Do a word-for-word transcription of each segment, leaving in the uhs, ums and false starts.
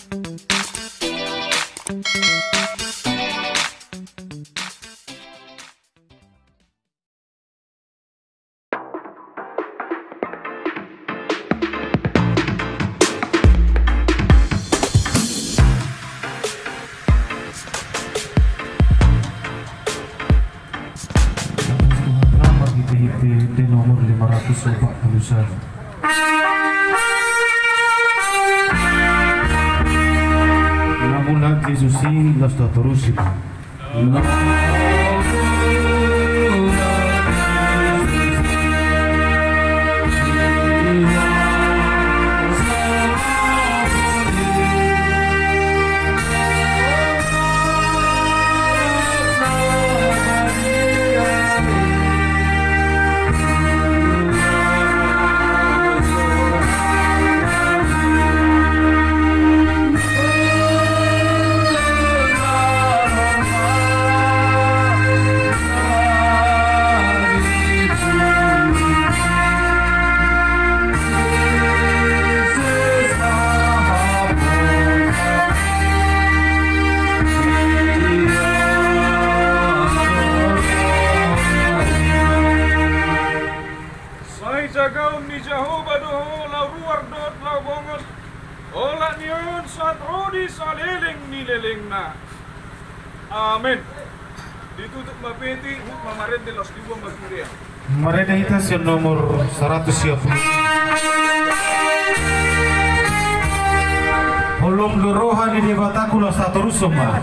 Marhite-hite nomor lima ratus empat puluh satu. Na mulak Jesus i, laos tatorusi ma. Sai jagaon ni Jahowa do ho, laho ruar dohot laho bongot, olat ni on sahat ro di saleleng ni lelengna. Amen. Ditutup ma peti, huhut ma marende, laos dibuang ma tu huria. Marende hita sian nomor saratus sia pulu. Holom do roha ni Debataku, laos tatorushon ma.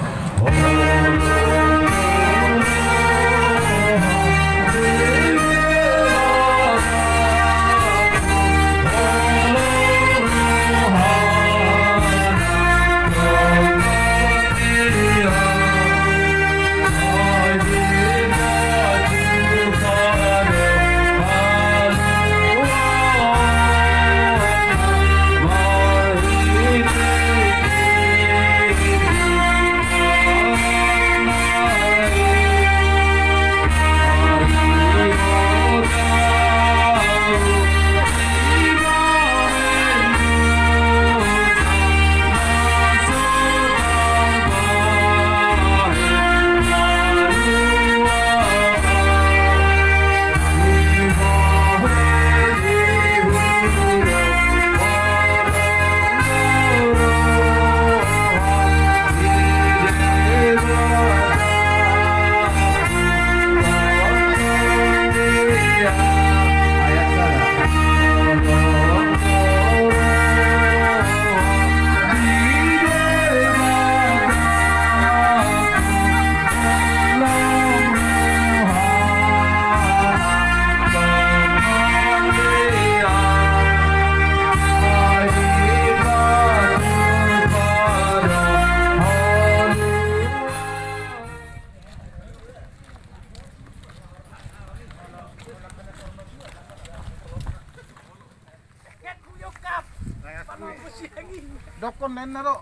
Dokkon nenna do.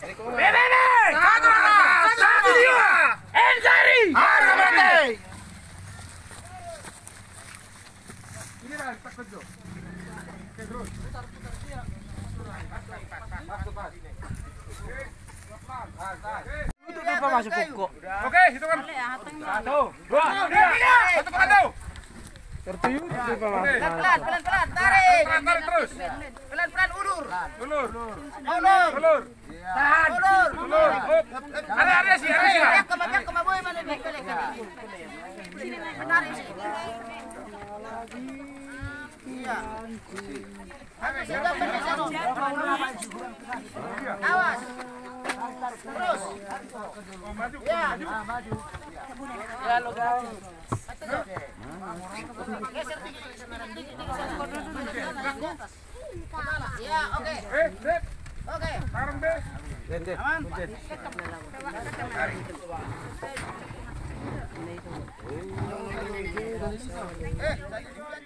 Bebebe! Satu, dua! Ensari! Haramate! Ini dah, tak kejut. Oke, terus. Masuk, Mas. Duduk dulu, Pak, masuk pokok. Oke, hitungan. Satu, dua, tiga. Satu, satu. Tertiup, Pak, Mas. Pelan, pelan, pelan, pelan, tarik. Pelan, tarik terus. Pelan, pelan, ulur. Ulur. Ulur. Ulur. Tahan. Ulur. Ulur. Up. Ada, ada sih, ada sih. Biar kema-, biar kema-, boy, mana nih? Tarik sih. Iya. Awas. Terus. Iya. Ya, lo gaul. Geser dikit. Iya, oke. Oke. Aman. Eh,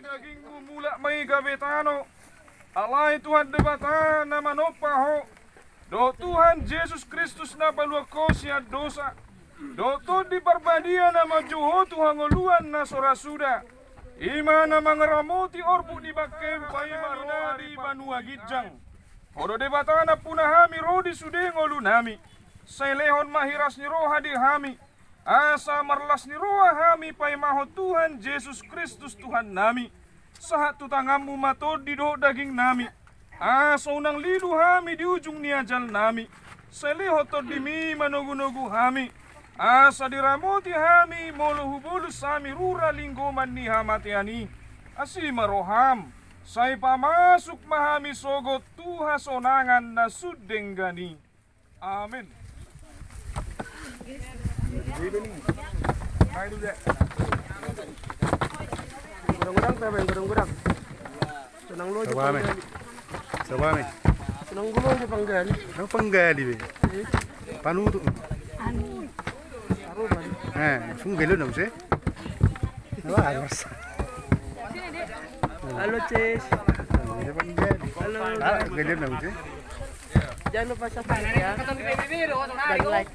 dagingmu mulak ma i gabe tano. Alai Tuhan Debata na manompa ho, dohot Tuhan Jesus Kristus na paluahon ho sian dosa, dohot Tondi Parbadia na manjou ho tu hangoluan na so ra suda, i ma na mangaramoti orbuk ni bangkemu paima roha di banua ginjang. Ho do Debata nampuna hami ro di sude ngolunami. Sai lehon ma hiras ni roha di hami, asa marlas ni roha hami paimahon Tuhan Jesus Kristus Tuhannami. Sahat tu tanganmu ma tondi dohot dagingnami, asa unang lilu hami di ujung ni ajalnami. Sai lehon tondimi manogunogu hami, asa diramoti hami molo hubolus hami rura linggoman ni hamatean i. Asi ma roham, sai pamasuk ma hami sogot tu hasonangan na sun denggan i. Amen. Godang-godang pe, godang-godang. Sonang loja panggali. Sonang loja panggali. Nang panggali be. Panutup. Eh, langsung gelo nang se. Halo, Cis. Halo. Jangan lupa subscribe ya. Dan like.